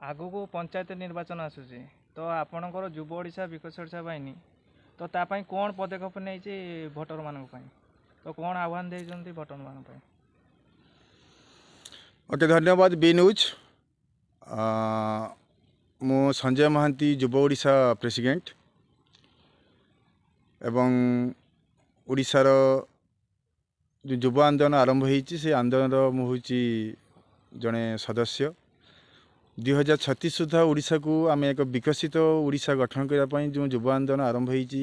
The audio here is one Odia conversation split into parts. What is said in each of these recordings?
ଆଗକୁ ପଞ୍ଚାୟତ ନିର୍ବାଚନ ଆସୁଛି, ତ ଆପଣଙ୍କର ଯୁବ ଓଡ଼ିଶା ବିକଶିତ ଓଡ଼ିଶା ବାହିନୀ ତ ତା ପାଇଁ କ'ଣ ପଦକ୍ଷେପ ନେଇଛି ଭୋଟରମାନଙ୍କ ପାଇଁ, ତ କ'ଣ ଆହ୍ୱାନ ଦେଇଛନ୍ତି ଭୋଟରମାନଙ୍କ ପାଇଁ? ଓକେ, ଧନ୍ୟବାଦ ବି ନ୍ୟୁଜ୍। ମୁଁ ସଞ୍ଜୟ ମହାନ୍ତି, ଯୁବ ଓଡ଼ିଶା ପ୍ରେସିଡେଣ୍ଟ ଏବଂ ଓଡ଼ିଶାର ଯେଉଁ ଯୁବ ଆନ୍ଦୋଳନ ଆରମ୍ଭ ହେଇଛି, ସେ ଆନ୍ଦୋଳନର ମୁଁ ହେଉଛି ଜଣେ ସଦସ୍ୟ। 2036 ସୁଦ୍ଧା ଓଡ଼ିଶାକୁ ଆମେ ଏକ ବିକଶିତ ଓଡ଼ିଶା ଗଠନ କରିବା ପାଇଁ ଯେଉଁ ଯୁବ ଆନ୍ଦୋଳନ ଆରମ୍ଭ ହେଇଛି,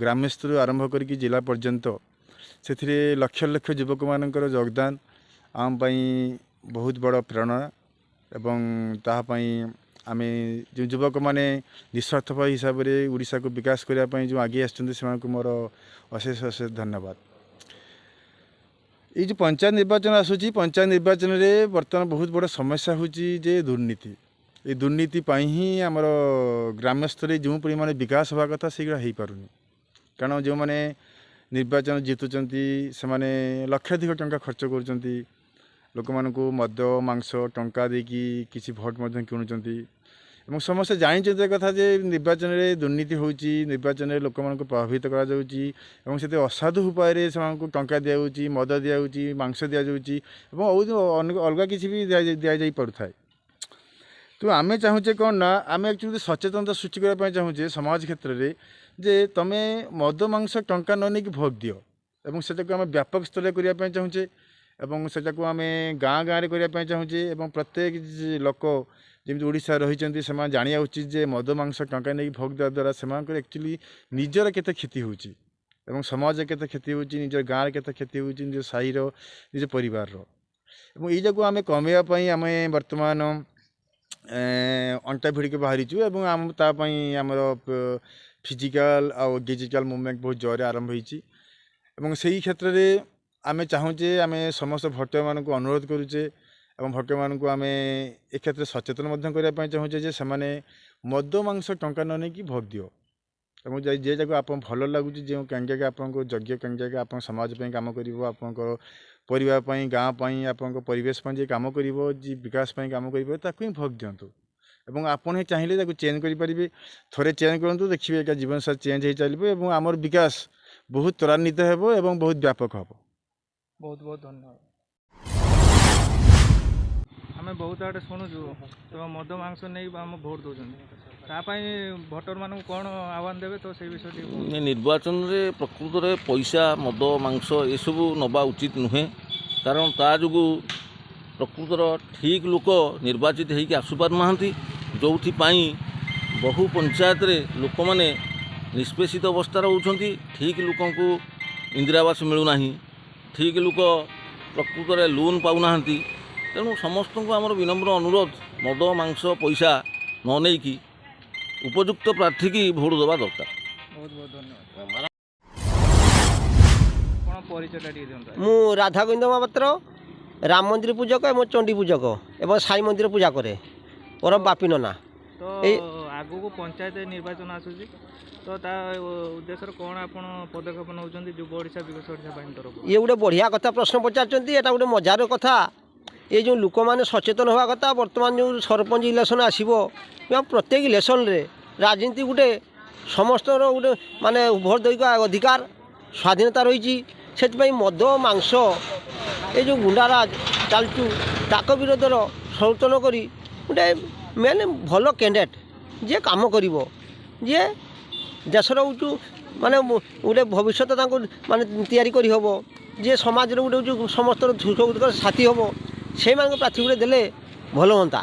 ଗ୍ରାମ୍ୟସ୍ତରରୁ ଆରମ୍ଭ କରିକି ଜିଲ୍ଲା ପର୍ଯ୍ୟନ୍ତ, ସେଥିରେ ଲକ୍ଷ ଲକ୍ଷ ଯୁବକମାନଙ୍କର ଯୋଗଦାନ ଆମ ପାଇଁ ବହୁତ ବଡ଼ ପ୍ରେରଣା ଏବଂ ତାହା ପାଇଁ ଆମେ ଯେଉଁ ଯୁବକମାନେ ନିସ୍ୱାର୍ଥପର ହିସାବରେ ଓଡ଼ିଶାକୁ ବିକାଶ କରିବା ପାଇଁ ଯେଉଁ ଆଗେଇ ଆସିଛନ୍ତି, ସେମାନଙ୍କୁ ମୋର ଅଶେଷ ଅଶେଷ ଧନ୍ୟବାଦ। ଏଇ ଯେଉଁ ପଞ୍ଚାୟତ ନିର୍ବାଚନ ଆସୁଛି, ପଞ୍ଚାୟତ ନିର୍ବାଚନରେ ବର୍ତ୍ତମାନ ବହୁତ ବଡ଼ ସମସ୍ୟା ହେଉଛି ଯେ ଦୁର୍ନୀତି। ଏଇ ଦୁର୍ନୀତି ପାଇଁ ହିଁ ଆମର ଗ୍ରାମ୍ୟ ସ୍ତରରେ ଯେଉଁ ପରିମାଣରେ ବିକାଶ ହେବା କଥା, ସେଗୁଡ଼ା ହେଇପାରୁନି। କାରଣ ଯେଉଁମାନେ ନିର୍ବାଚନ ଜିତୁଛନ୍ତି, ସେମାନେ ଲକ୍ଷାଧିକ ଟଙ୍କା ଖର୍ଚ୍ଚ କରୁଛନ୍ତି, ଲୋକମାନଙ୍କୁ ମଦ, ମାଂସ, ଟଙ୍କା ଦେଇକି କିଛି ଭୋଟ ମଧ୍ୟ କିଣୁଛନ୍ତି ଏବଂ ସମସ୍ତେ ଜାଣିଛନ୍ତି ଏ କଥା ଯେ ନିର୍ବାଚନରେ ଦୁର୍ନୀତି ହେଉଛି, ନିର୍ବାଚନରେ ଲୋକମାନଙ୍କୁ ପ୍ରଭାବିତ କରାଯାଉଛି ଏବଂ ସେଥିରେ ଅସାଧୁ ଉପାୟରେ ସେମାନଙ୍କୁ ଟଙ୍କା ଦିଆଯାଉଛି, ମଦ ଦିଆଯାଉଛି, ମାଂସ ଦିଆଯାଉଛି ଏବଂ ଆଉ ଅନେକ ଅଲଗା କିଛି ବି ଦିଆଯାଇ ପାରୁଥାଏ। ତ ଆମେ ଚାହୁଁଛେ କ'ଣ ନା, ଆମେ ଆକ୍ଚୁଆଲି ସଚେତନତା ସୃଷ୍ଟି କରିବା ପାଇଁ ଚାହୁଁଛେ ସମାଜ କ୍ଷେତ୍ରରେ ଯେ ତୁମେ ମଦ, ମାଂସ, ଟଙ୍କା ନ ନେଇକି ଭୋଟ ଦିଅ ଏବଂ ସେଟାକୁ ଆମେ ବ୍ୟାପକ ସ୍ତରରେ କରିବା ପାଇଁ ଚାହୁଁଛେ ଏବଂ ସେଟାକୁ ଆମେ ଗାଁ ଗାଁରେ କରିବା ପାଇଁ ଚାହୁଁଛେ ଏବଂ ପ୍ରତ୍ୟେକ ଲୋକ ଯେମିତି ଓଡ଼ିଶାରେ ରହିଛନ୍ତି, ସେମାନେ ଜାଣିବା ଉଚିତ ଯେ ମଦ, ମାଂସ, ଟଙ୍କା ନେଇକି ଭୋଟ ଦେବା ଦ୍ୱାରା ସେମାନଙ୍କର ଆକ୍ଚୁଆଲି ନିଜର କେତେ କ୍ଷତି ହେଉଛି ଏବଂ ସମାଜର କେତେ କ୍ଷତି ହେଉଛି, ନିଜ ଗାଁରେ କେତେ କ୍ଷତି ହେଉଛି, ନିଜ ସାହିର, ନିଜ ପରିବାରର। ଏବଂ ଏଇଟାକୁ ଆମେ କମେଇବା ପାଇଁ ଆମେ ବର୍ତ୍ତମାନ ଅଣ୍ଟା ଭିଡ଼ିକି ବାହାରିଛୁ ଏବଂ ଆମ ତା ପାଇଁ ଆମର ଫିଜିକାଲ ଆଉ ଡିଜିଟାଲ ମୁଭମେଣ୍ଟ ବହୁତ ଜୋରରେ ଆରମ୍ଭ ହେଇଛି। ଏବଂ ସେଇ କ୍ଷେତ୍ରରେ ଆମେ ଚାହୁଁଛେ, ଆମେ ସମସ୍ତ ଭୋଟରମାନଙ୍କୁ ଅନୁରୋଧ କରୁଛେ ଏବଂ ଭୋଟରମାନଙ୍କୁ ଆମେ ଏ କ୍ଷେତ୍ରରେ ସଚେତନ ମଧ୍ୟ କରିବା ପାଇଁ ଚାହୁଁଛେ ଯେ ସେମାନେ ମଦ, ମାଂସ, ଟଙ୍କା ନ ନେଇକି ଭୋଟ ଦିଅ ଏବଂ ଯିଏ ଯାକୁ ଆପଣ ଭଲ ଲାଗୁଛି, ଯେଉଁ କ୍ୟାଣ୍ଡିଡେଟ୍ ଆପଣଙ୍କ ଯୋଗ୍ୟ କ୍ୟାଣ୍ଡିଡେଟ୍, ଆପଣ ସମାଜ ପାଇଁ କାମ କରିବ, ଆପଣଙ୍କ ପରିବାର ପାଇଁ, ଗାଁ ପାଇଁ, ଆପଣଙ୍କ ପରିବେଶ ପାଇଁ ଯିଏ କାମ କରିବ, ଯିଏ ବିକାଶ ପାଇଁ କାମ କରିବ, ତାକୁ ହିଁ ଭୋଟ ଦିଅନ୍ତୁ। ଏବଂ ଆପଣ ହିଁ ଚାହିଁଲେ ତାକୁ ଚେଞ୍ଜ କରିପାରିବେ। ଥରେ ଚେଞ୍ଜ କରନ୍ତୁ, ଦେଖିବେ ଏକା ଜୀବନ ସାରା ଚେଞ୍ଜ ହେଇ ଚାଲିବ ଏବଂ ଆମର ବିକାଶ ବହୁତ ତ୍ୱରାନ୍ୱିତ ହେବ ଏବଂ ବହୁତ ବ୍ୟାପକ ହେବ। ବହୁତ ବହୁତ ଧନ୍ୟବାଦ। ଆମେ ବହୁତ ଆଡ଼େ ଶୁଣୁଛୁ ତ ମଦ, ମାଂସ ନେଇ ଆମ ଭୋଟ ଦେଉଛନ୍ତି, ତା ପାଇଁ ଭୋଟରମାନଙ୍କୁ କ'ଣ ଆହ୍ୱାନ ଦେବେ, ତ ସେଇ ବିଷୟରେ ଟିକେ କୁହନ୍ତୁ। ନିର୍ବାଚନରେ ପ୍ରକୃତରେ ପଇସା, ମଦ, ମାଂସ ଏସବୁ ନେବା ଉଚିତ ନୁହେଁ, କାରଣ ତା ଯୋଗୁଁ ପ୍ରକୃତର ଠିକ୍ ଲୋକ ନିର୍ବାଚିତ ହେଇକି ଆସିପାରୁନାହାନ୍ତି, ଯେଉଁଥିପାଇଁ ବହୁ ପଞ୍ଚାୟତରେ ଲୋକମାନେ ନିଷ୍ପେଷିତ ଅବସ୍ଥାରେ ରହୁଛନ୍ତି। ଠିକ୍ ଲୋକଙ୍କୁ ଇନ୍ଦିରା ଆବାସ ମିଳୁନାହିଁ, ଠିକ୍ ଲୋକ ପ୍ରକୃତରେ ଲୋନ୍ ପାଉନାହାନ୍ତି। ତେଣୁ ସମସ୍ତଙ୍କୁ ଆମର ବିନମ୍ର ଅନୁରୋଧ, ମଦ, ମାଂସ, ପଇସା ନ ନେଇକି ଉପଯୁକ୍ତ ପ୍ରାର୍ଥୀକି ଭୋଟ ଦେବା ଦରକାର। ବହୁତ ବହୁତ ଧନ୍ୟବାଦ। ଆପଣ ପରିଚୟଟା ଟିକେ ଦିଅନ୍ତୁ ଆଜ୍ଞା। ମୁଁ ରାଧା ଗୋବିନ୍ଦ ମହାପାତ୍ର, ରାମ ମନ୍ଦିର ପୂଜକ ଏବଂ ଚଣ୍ଡୀ ପୂଜକ ଏବଂ ସାଇ ମନ୍ଦିର ପୂଜା କରେ ଓରଫ ବାପି ନନା। ତ ଏଇ ଆଗକୁ ପଞ୍ଚାୟତ ନିର୍ବାଚନ ଆସୁଛି, ତ ତା ଉଦ୍ଦେଶ୍ୟରେ କ'ଣ ଆପଣ ପଦକ୍ଷେପ ନେଉଛନ୍ତି ଯୁବ ଓଡ଼ିଶା ବିକଶିତ ଓଡ଼ିଶା ବାହିନୀ ତରଫରୁ? ଇଏ ଗୋଟେ ବଢ଼ିଆ କଥା ପ୍ରଶ୍ନ ପଚାରିଛନ୍ତି। ଏଇଟା ଗୋଟେ ମଜାର କଥା। ଏ ଯେଉଁ ଲୋକମାନେ ସଚେତନ ହେବା କଥା, ବର୍ତ୍ତମାନ ଯେଉଁ ସରପଞ୍ଚ ଇଲେକ୍ସନ୍ ଆସିବ କିମ୍ବା ପ୍ରତ୍ୟେକ ଇଲେକ୍ସନ୍ରେ ରାଜନୀତି ଗୋଟେ ସମସ୍ତଙ୍କର ଗୋଟେ ମାନେ ଭୋଟ ଦେଇକି ଅଧିକାର, ସ୍ୱାଧୀନତା ରହିଛି। ସେଥିପାଇଁ ମଦ, ମାଂସ, ଏ ଯେଉଁ ଗୁଣ୍ଡାରାଜ ଚାଲୁଛୁ, ତାଙ୍କ ବିରୋଧର ସଚେତନ କରି ଗୋଟେ ମେନ୍ ଭଲ କ୍ୟାଣ୍ଡିଡେଟ୍, ଯିଏ କାମ କରିବ, ଯିଏ ଦେଶର ହେଉଛି ମାନେ ଗୋଟେ ଭବିଷ୍ୟତ ତାଙ୍କୁ ମାନେ ତିଆରି କରିହେବ, ଯିଏ ସମାଜର ଗୋଟେ ହେଉଛି ସମସ୍ତଙ୍କର ସୁଖ ଦୁଃଖର ସାଥୀ ହେବ, ସେଇମାନଙ୍କ ପ୍ରାର୍ଥୀ ଗୋଟେ ଦେଲେ ଭଲ ହୁଅନ୍ତା।